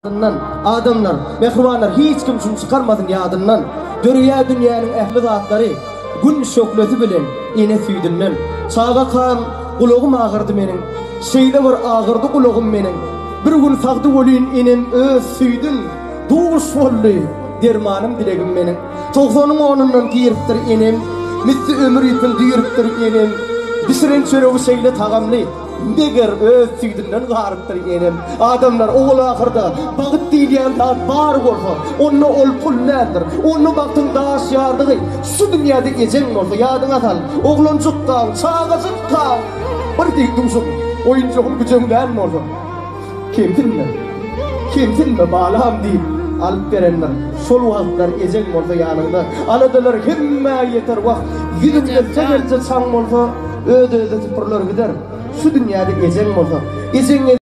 Ýadyndan, adamlar, mähribanlar hiç kim şuny çykarmasyn ýadyndan, döreýär dünýäniň ähli zatlary Gün şöhlesi bilen ene süýdünden. Çagakam gulagym agyrdy meniň, şeýle bir agyrdy gulagym meniň, bir gün sagdy welin enem öz süýdün, duş boldy dermanym dilegim meniň. Togsanyň onundan giripdir enem, misli ömür ýüpün düýrüpdir enem, bişiren çöregi şeýle tagamly, Meger, öz süýdünden garypdyr enem. Adamlar, owal-ahyrda, bagt diýilýän zat bar bolsa, onda ol pul däldir. Onda bagtyň daş ýardygy şu dünýäde ejeň bolsa, ýadyňa sal, oglanjykkaň, çagajykkaň bir deň-duşuň, oýunjagyň güjeňlän bolsa, kemsinme, kemsinme, balam diýip, alyp berendir. Şol wagtlar ejeň bolsa ýanyňda, aladalar hemmä ýeter. Wah, ýüzüňde sähelçe çaň bolsa, Öz-özi süpürler gider. Şu dünýäde ejeň bolsa. Ejeň.